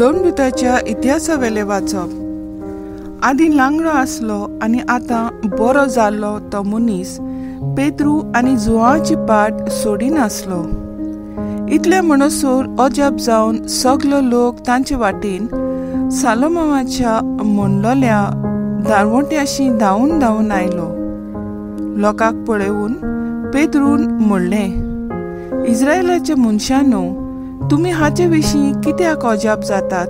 दोनदुताच्या इतिहासावेलें वाचप. आदीं लांगडो आसलो आनी आतां बरो जाल्लो तो मनीस पेद्रू आनी जुआंवाची पाट सोडिनासलो. इतलें म्हणसर अजाप जावन सगलो लोक तांचे वाटेन सालोमाच्या म्हणलोल्या दारवंट्याशी धांवून धांवून आयलो. लोकांक पळोवन पेद्रून म्हणलें, इस्रायलाच्या मनशांनो, तुमी हाचे विशीं कित्याक अजाप जातात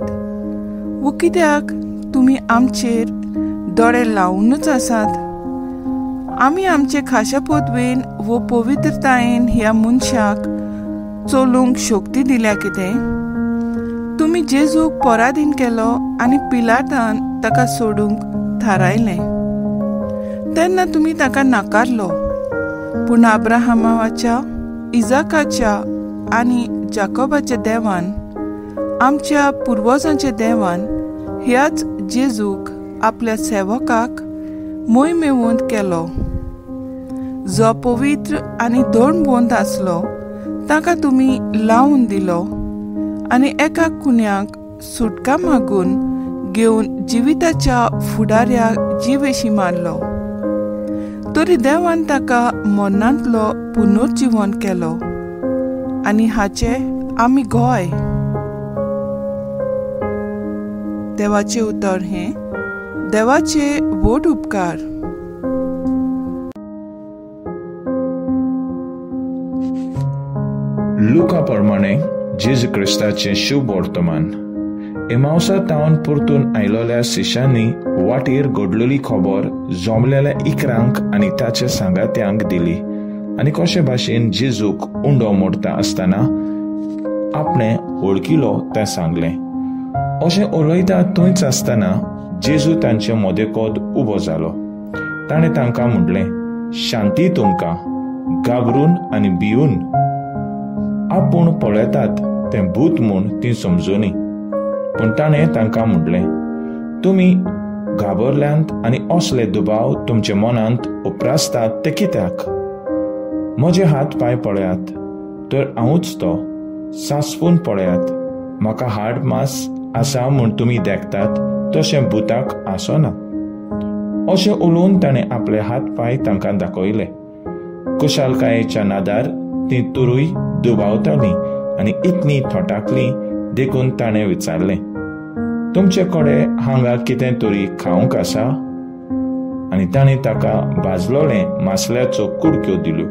वो कित्याक तुमी आमचेर दोळे लावनूच आसात? आमी आमचे खाशा पदवेन वो पवित्रतायेन ह्या मनशाक चलूंक शक्ती दिल्या कितें? तुमी जेजूक पराधीन केलो आनी पिलातान ताका सोडूंक थारायलें, तेन्ना तुमी ताका नाकारलो. पूण अब्राहमाच्या, इजाकाच्या आनी जाकोबाच्या देवान, आमच्या पुर्वजांच्या देवान ह्याच जेजूक आपल्या सेवकाक मोहिमेवंत केलो, जो पवित्र आनी धर्मवंत आसलो. ताका तुमी लावन दिलो आनी एका कुन्याक सुटका मागून घेवन जिविताच्या फुडाऱ्याक जिवेशी मारलो. तरी देवान ताका मरणांतलो पुनर्जिवन केलो आनी हाचे आमी गोय. देवाचें उतर हें देवाचे व्हड उपकार. लुका प्रमाणे जेजू क्रिस्ताचें शुभ वर्तमान. एमावसा तावन परतून आयलोल्या शिश्यांनी वाटेर घडलेली खबर जमलेल्या इकरांक आनी ताच्या सांगात्यांक दिली आनी कशे भाशेन जेजूक उंडो मोडटा आसतना आपणें वळखिलो तें सांगलें. अशें उलयता थंयच आसतना जेजू तांचे मदेकोद उबो जालो. ताणें तांकां म्हणलें, शांती तुमकां. घाबरून आनी भिवन आपूण पळयतात तें भूत म्हूण ती समजुनी. पूण ताणें तांकां म्हणलें, तुमी घाबरल्यांत आनी असले दुबाव तुमच्या मनांत उप्रासतात ते कित्याक? म्हजे हात पांय पळयात, तर हांवूच तो. सांसपून पळयात, म्हाका हाड मास आसा म्हूण तुमी देखतात तशें भुताक आसना. अशें उलोवन ताणें आपले हात पांय तांकां दाखयले. कुशालकायेच्या नादार ती तुरूय दुबावताली आनी इतली थोटाकली देखून ताणें विचारलें, तुमचे कडेन हांगा कितें तरी खावंक आसा? आनी ताणें ताका भाजलोलें मासल्याचो कुडक्यो दिल्यो.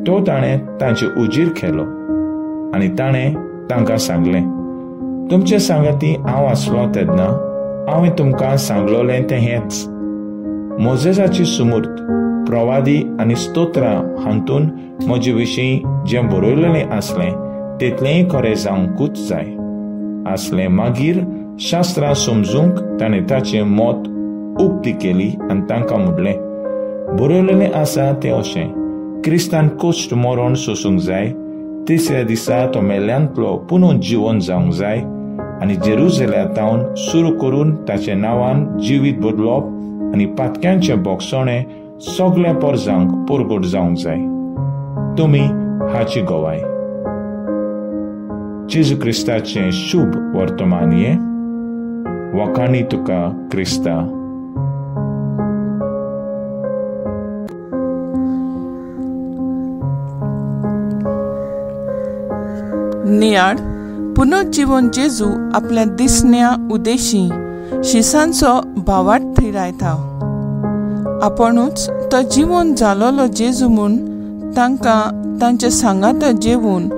तो ताणें तांचे उजीर खेलो आनी ताणें तांकां सांगलें, तुमचे सांगाती हांव आसलो तेन्ना हांवें तुमकां सांगलोलें तें हेंच. मोजेसाची सुमूर्त, प्रवादी आनी स्तोत्रां हातून म्हजे विशीं जें बरयलेलें आसलें तितलेंय खरें जावंकूच जाय आसलें. मागीर शास्त्रां समजूंक ताणें ताचें मत उक्ती केली आनी तांकां म्हणलें, बरयलेलें आसा तें अशें, क्रिस्तान कश्ट मरण सोसूंक जाय, तिसऱ्या दिसा तो मेल्ल्यांतलो पुनून जिवन जावंक जाय आनी जेरुजलेमा तावन सुरू करून ताच्या नांवान जिवीत बदलप आनी पातक्यांचें बोगसणें सगळ्या पोरजांक परगट जावंक जाय. तुमी हाची गवाय. जेजू क्रिस्ताचें शुभ वर्तमान हें. वखाणी तुका क्रिस्ता. नियाळ पुनर्जिवन जेजू आपल्या दिसण्या उदेशी शिसांचो भावाट थिरायता. आपणूच तो जिवन जालोलो जेजू म्हूण तांकां तांच्या सांगाता जेवून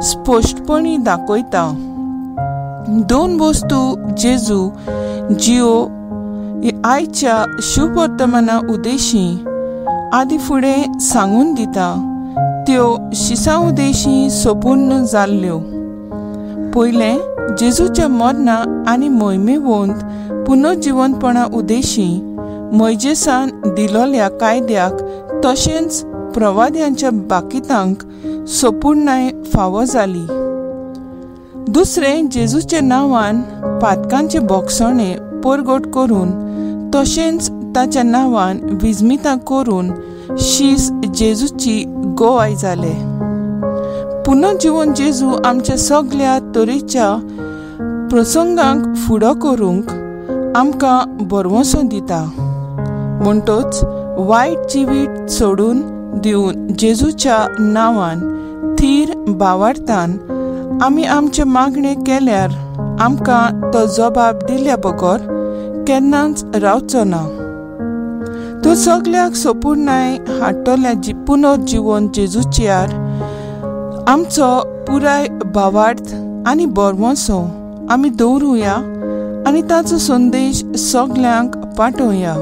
स्पश्टपणी दाखयता. दोन वस्तू जेजू जियो आयच्या शुभ वर्तमाना उदेशी आदी फुडें सांगून दिता त्यो शिसां उदेशी सोपूर्ण जाल्ल्यो. पयलें, जेजूच्या मरणा आनी मोहिमेवंत पुनर्जिवंतपणा उदेशी मोयजेसान दिलोल्या कायद्याक तशेंच प्रवाद्यांच्या बाकितांक सोपूर्णाय फावो जाली. दुसरें, जेजूच्या नांवान पातकांचे बोगसणे परगट करून तशेंच ताच्या नांवान विजमितां करून शीस जेजूची गोवाय जाले. पुनर्जिवन जेजू आमच्या सगळ्या तरेच्या प्रसंगांक फुडो करूंक आमकां भरवंसो दिता. म्हणटच वायट जिवीत सोडून दिवन जेजूच्या नांवान थीर भावार्थान आमी आमचे मागणे केल्यार आमकां तो जबाब दिल्या बगर केन्नाच रावचो ना. तो सगल्याक सोपूर्णाय हाडटल्या पुनर्जिवन जेजूच्यार आमचो पुराय भावार्थ आनी भरवंसो आमी दवरुया आनी ताचो संदेश सगल्यांक पाठोवया.